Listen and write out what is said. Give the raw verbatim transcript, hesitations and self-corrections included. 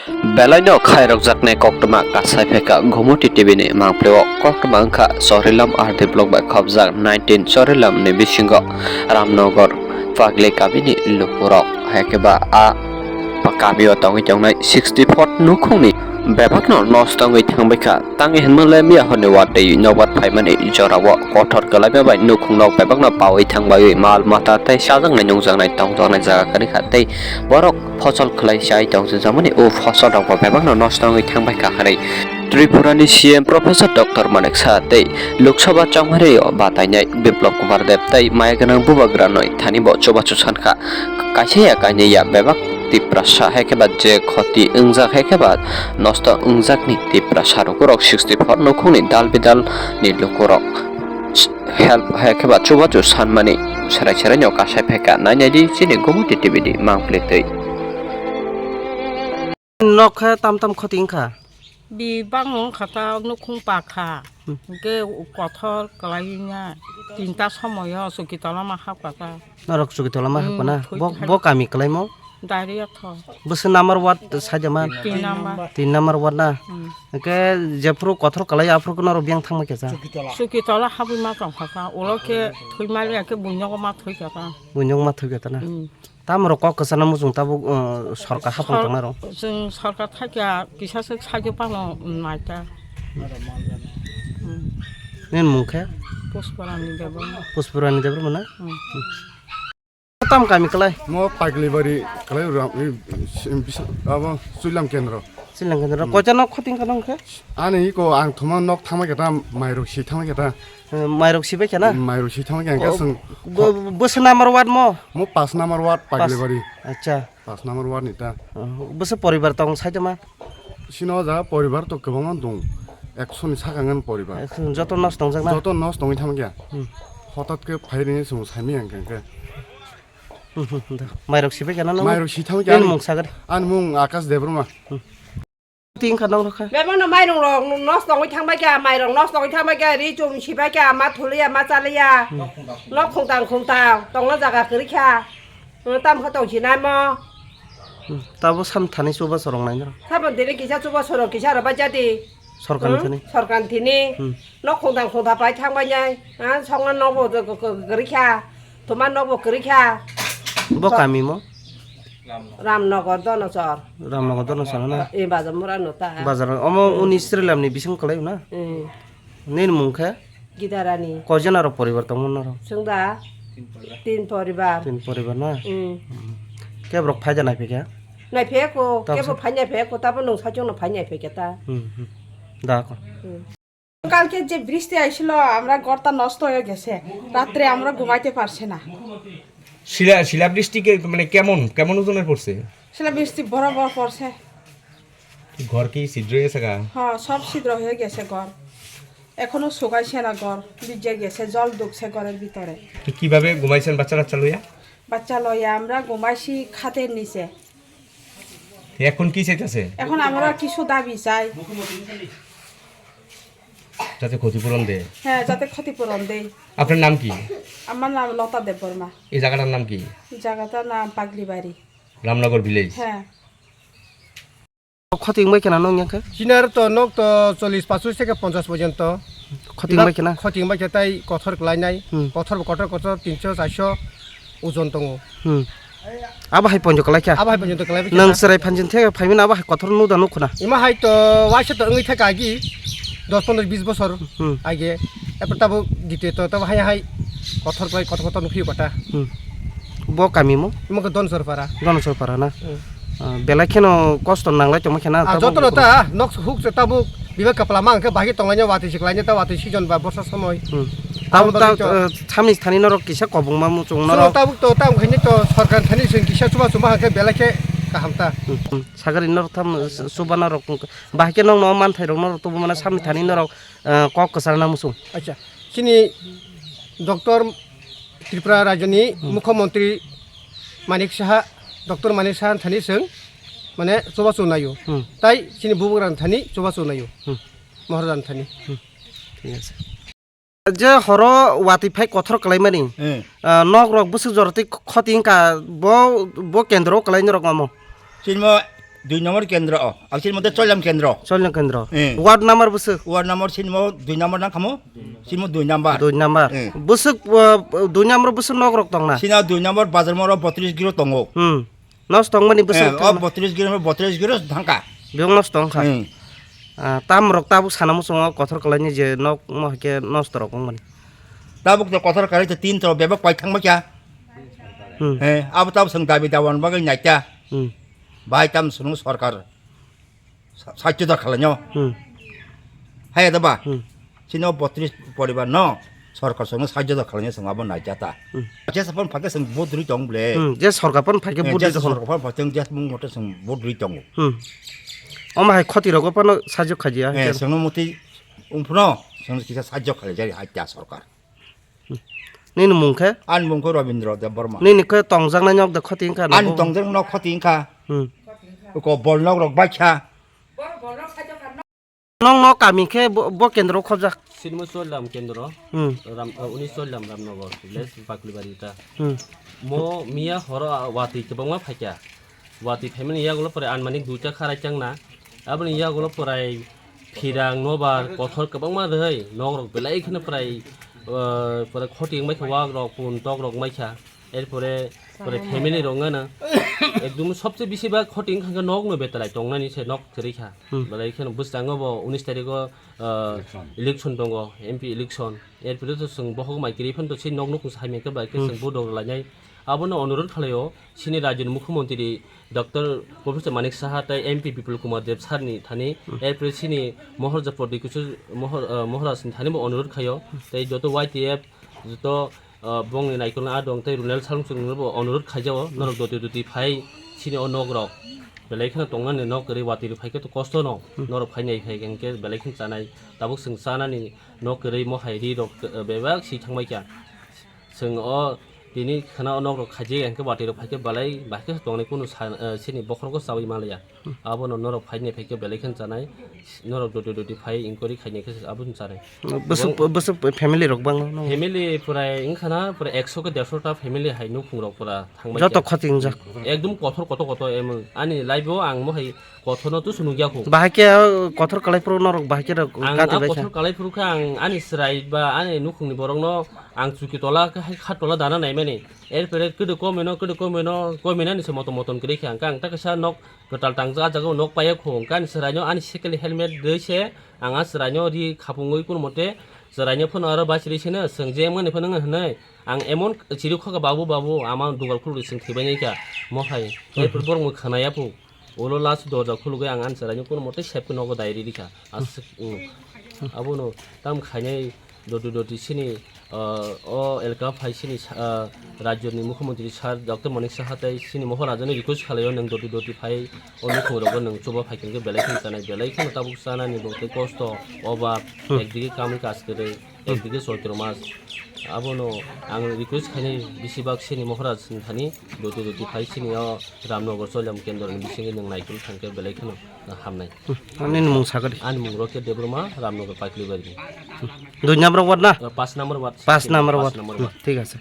Belaino khairokjaknai koktwma kasai phaikha Gomoti T V ni mangpilio. Koktwma wngkha Chorilam R D block bai khopjak nineteen Chorilam ni bisingo Ramnagar Pagli kamini lukurok, haikhe ba a kamio tongwi tongnai sixty foot nukhungni bebakno nosto wngwi thangbaikha. Tangwi hinmale miya horni watwi nokbar phaimani jorao kothor kwlaima bai nukhung nok bebakno pawi thangbaiwi mal mata tei chajaknai nungjaknai tongjaknai jaga kwrwikha tei borok phosol khwlai chai tongjakmani o phosol rokbo bebakno nosto wngwi thangbaikha hwnwi Tripura ni C M Professor Doctor Manik Saha tei Lok Sabha chongmari o batainai Biplab Kumar Deb tei maya gwnang bubagra noi thani bo chubachu sankha. Kaisa ya kainwi ya bebak Tiprasa hai khe ba je khoti wngjak hai khe ba nosto wngjakni Tiprasa rok sixty four nukhungni dal bidal ni lukurok help hai khe ba chubachu sanmani serai serai no kasai phaikha. Nainai di chini Gomoti T V ni mangpili twi. Nok khe tam tam khoti wngkha. Bi bangno wngkha ta nukhung pakha. Hmm. Hwnkhe kothor kwlaiya tinta somoyo chukitolama hapkha ta. Norok chukitolama Hmm, hapkha na? thwi Bo, thai. Bo kami kwlaimo? Diarrhea tho. Bwswk number ward saida man? Tin number. Tin number ward na? Hmm. Hwnkhe jephru kothor kwlai aphuru norok biyang thangma khe cha? Chukitola habwi ma tongkha ta. Ulo khe thwi mali ya khe buinogo ma thwi kha ta. Buinogo ma thwi kha ta na? Hmm. Tamo rok kok kwchana muchung tabuk, uh, sorkar hapung Sor-, tongna rok. Chwng sorkar thakya kisa swk sakhe pano naita. Hmm. Nini mung khe? Puspurani Debbarma. Puspurani Debbarma na? Hmm. Tam kami kwlai? Mo Paglibari kwlai ura, i, i, bisa-, abo Suilam Kendro. Suilam Kendro. Hmm. Koita nok khoting kha nong khe? Ani iko ang thuma nok thangma khe tam mairok si thangma khe ta. Eh, mairok sibai khe na? Mairok si thangma khe ang khe Oh, swng bo-, bo-, bwswk number ward mo? Mo pas number ward Pas. Paglibari. Acha. Pas number ward ni ta. Oh, bwswk poribar tong sai tongma? Sino ja poribar to kwbangma dong. Ekso ni saka ngan poribar. Ekso joto nos tong jak na? Joto nos tongwi thangma khe. Hmm. Hotat khe phai rini swng saimya ang khe. Hmm, hmm, hmm, da. Mairok sibai khe na nang? Mairok si thangma khe Nini ani mung sagari? Ani mung Akash Debbarma. Hmm. Ting kha nong rokha. Bebakno mairung rok nos tongwi thangbai kha, mairung nos tongwi thangbai kha, ri chum sibai kha, ma thuliya, ma chaliya. Hmm. Nok khungtang khungtang, tongna jaga kwrwi kha. Hmm, tam kha tong sinai mo. Hmm, tabo sam thani chuba sorong nai noro. Sabon tini kisa chuba sorong kisa rwbai jadi. Sorkar ni Hmm, thani. Sorkar ni thini. Hmm. Nok khungtang khungtang pai thangbai nai. Ah, songna nokbo kwrwi kha. Tuma nokbo kwrwi kha. Bo So- kami mo? Ramnagar Donosor. Ramnagar Donosor na? E, Bazar Mura no ta. Bazar, omo Hmm. uni Srilam ni bising kwlai na? Hmm. Nini mung khe? Gidarani. Koijon aro poribar tongmo noro? Chwng da? Tin poribar. Tin poribar na? Hmm. Hmm. Kebrok phaida nai phikha? Nai pheko, Tamo kebo sa- phai nai pheko, tabo nung sachung no phai nai phekhe ta. Hmm, hmm. Da ko. Hmm. কালকে যে বৃষ্টি আইছিল, আমরা ঘরটা নষ্ট হয়ে গেছে, রাত্রে আমরা ঘুমাইতে পারছি না। শিলা, শিলাবৃষ্টি কে-, মানে কেমন, কেমন ওজনের পড়ছে? শিলাবৃষ্টি বড় বড় পড়ছে। ঘর কি ছিদ্র হয়ে গেছে গা? হ্যাঁ, সব ছিদ্র হয়ে গেছে ঘর, এখনো শুকাইছে না ঘর, ভিজে গেছে, জল ঢুকছে ঘরের ভিতরে। তো কিভাবে ঘুমাইছেন বাচ্চা কাচ্চা লইয়া? বাচ্চা লইয়া আমরা ঘুমাইছি খাটের নিচে। এখন কি চাইতেছে? এখন আমরা কিছু দাবি চাই। যাতে ক্ষতিপূরণ দেয়। হ্যাঁ, যাতে ক্ষতিপূরণ দেয়। আপনার নাম কি? আমার নাম লতা দেববর্মা। এই জায়গাটার নাম কি? জায়গাটার নাম পাগলিবাড়ি। রামনগর ভিলেজ। হ্যাঁ। Khoting bai kheno nong yang khe? Chinar to nok to চল্লিশ, পঁচিশ থেকে পঞ্চাশ পর্যন্ত। Khoting bai kheno? Khoting bai khe tai kothor kwlai nai. Hmm. Kothor bo kotor kotor tinso charso ojon tongo. Hmm. Abo hai ponjo kwlai kha? Abo hai ponjo kwlai kha. Nwng chwrai phanjin the phaimani abo hai kothor nuda nukho na? Ima hai to waisa to wngwi thaka agi dos pondro bis bosor Hmm. age. Epor tabo dite to tabo hai hai kothor kwlai kotor kotor nukhi kota. Hmm. Bo kami mo? Imo khe Donosor para. Donosor para na? Hmm. Ah, belai kheno kosto nanglai tongma khe na, Ah, tabuk jotono ta, nok huk se tabuk, biba kapla ma hwnkhe bahai tonglai nai, watwi se kwlai nai, ta watwi season ba borsa somoi. Hmm. Tabuk Aboni ta, bagwi to eh, samni thani norok kisa kobongma muchung Chwng norok. Tabuk to, tabuk khaini to, sorkar thani chwng kisa chuba chuba hwnkhe belai khe kaham ta. Hmm, hmm. Sagari norok tham, eh, chuba norok, bahai khe nokno manthai rok norok tubu mano samni thani norok, eh, kok kwchar na muchung. Acha, chini Doctor Tripura rajyoni Hmm. Mukhyamantri Manik Saha, Doctor Manik Saha thani chwng mane chubachu naio. Hmm. Tai chini bubagrani thani chubachu naio. Hmm. Maharajan thani. Hmm. Thik ase. Je horo watwi phai kothor kwlaimani, Hmm. ah, nok rok bwswk jora tei khoti wngkha, bo, bo kendro kwlai norok omo. Chini mo Dui number kendro, o, ang sini mode Choilam kendro. Choilam kendro. Eh. Ward number bwswk? Ward number sini mo dui number nang kamo? Sini mo dui number. Dui number. Eh. Bwswk, uh, dui number bwswk nok rok tong na? Sini dui number bazar moro botris giro tongo. Hmm. Nos tongmani bwswk Eh, o tongma? Botris giro, botris giro thangka. Biyong nos tongkha. Hmm. Ah, tam rok tabuk sana muchungo kothor kalaini je nok mo hake nos torok wngmani. Tabuk je kothor kalai te tin torok bebak pai thangma kya? Hmm. Eh, abo tabuk sang dabi dawan bagwi naikya. Hmm. Bai tam sunu sarkar sa-, sahajyo da khlainyo. Hmm. Hai da ba? Hmm. Chini o botris poribar no sarkar sunu sahajyo da khlainyo sung abo naikya ta. Hmm. Je sapon phake sung vote ri tong ble. Hmm. Je sarkar pon phake Eh, vote je ri tong. Sarkar pon phake je mung mote sung vote ri tong. Hmm. Omo hai khoti rogo pano sahajyo khajiya. Eh, sunu muti umphuno sunu kisa sahajyo khlai jari hai ta sarkar. Nini mung khe? Ani mung khe Robindra Debbarma. Nini khe tongjaknai nok de khoti wngkha Ani nabo? Tongjak nok khoti wngkha. Hmm. Ko bol nok rok baikha. Nong no kami khe bo, bo kendro khobjak? Sinimo Choilam kendro. Hmm. Ram, uh, uni Choilam Ramnagar village Baklibari ta. Hmm. Mo miya horo watwi kwbangma phaikha. Watwi phaimani yagulo pore anmani duita kharai changna. Aboni yagulo porai phirang nobar kothor kwbangma rwhai nok rok belai kheno prai, uh, pore khoti wngbai kha wak rok pun tok rok wngbai kha. Erpore pore family rok wngana. Ekdum sobse bisi ba khoti wngkha khe nok no betalai tongnani se nok kwrwi kha. Hmm. Belai kheno bwskango bo unis tarikh o, uh, Election. Election tongo, M P election. Erpore to chwng bohok mai kwrwi phano to se nok nukung sai mangkhe bai khe Hmm. Chwng vote rok lainai. Abono onurodh khlaio. Chini rajyoni mukhyamantri Doctor Professor Manik Saha tei M P Bipul Kumar Deb sir ni thani, Hmm. April chini Mohorja Prodikishu Mohor, ah, Mohoraj ni thani bo onurodh khaio, tei joto Y T F, joto, ah, bongni naikolna adong tei Runel Salungsung no bo onurodh khaijao, norok doti doti phai chini o nok rok belai kheno tongnani nok kwrwi watwi rw phai khe to kosto no, Hmm. Norok phai nai phai khe belai kheno chanai, tabuk chwng chanani nok kwrwi mohai ri rok, ah, bebak si thangbai kha. Chwng o tini khwna o nok rok khaijak ya hwnkhe watwi rok phai khe belai bahai khe tongnai kunu sa, eh, chini bokhorok o chaui manliya. Abono norok phai nai phai khe belai kheno chanai, norok doti doti phai inquiry khainai khe abono chanai. Bwswk, bwswk family rok bangno? Family pura wngkha na, pura ekso khe derso ta family hai nukhung rok pura thangbai kha. Joto khoti wngjak. Ekdum kothor kotor kotor emon ani life o ang mohai Kothorno tusu nukya kho. Bahai khe, o, kothor kalai phuru norok bahai khe rok Ang gati a bai kha. Kothor kalai phuru khe ang ani chwrai ba ani nukhungni borokno ang chuki tola khe hai kha tola dana naimani. Erpore kwdwi komino, kwdwi komino, kominani se motom motom kwrwi khe ang khe ang ta kaisa nok kwtal tangjak, a jaga o nok paiya kho. Ang khe ani chwraino ani second helmet rwi se ang a chwraino ri khapungwi kunumote chwraino phano aro bachiri sino chwng je wngmani phano wng hwnwi ang emon chiri kho kha, "Babu, babu, ama dugal khulukdi chwng thwibainai kha." Mohai. Erpore borokno khwnaya phu. Ulo last dorja khulugwi ang ani chwraino kunumote sep khe nogo dai riri kha. Aswk, mm. Abono tam khainai doti doti sini, ah, o elka phai sini sa-, ah, rajyoni mukhyamantri sir Doctor Manik Saha tei sini Mohorajani request khlaio, nwng doti doti phai o nukhungrogo nwng chuba phai khe belai kheno chanai, belai kheno tabuk chanani bo tei kosto, obab, Hmm. Ekdigi kamwi kaj kwrwi. Ekdigi Choitro mas. Abono ang request khainai, besibak sini Mohoraj ni thani doti doti phai sini o Ramnagar Choilam kendro ni bisingo nwng naikolwi thangkhe belai kheno hamnai. Ani mung sakadi. Ani mung Rocket Debbarma, Ramnagar Paikli Bari. Dui number ward na? Pas number ward. Pas number ward. Pas number ward. Hmm, thik ase.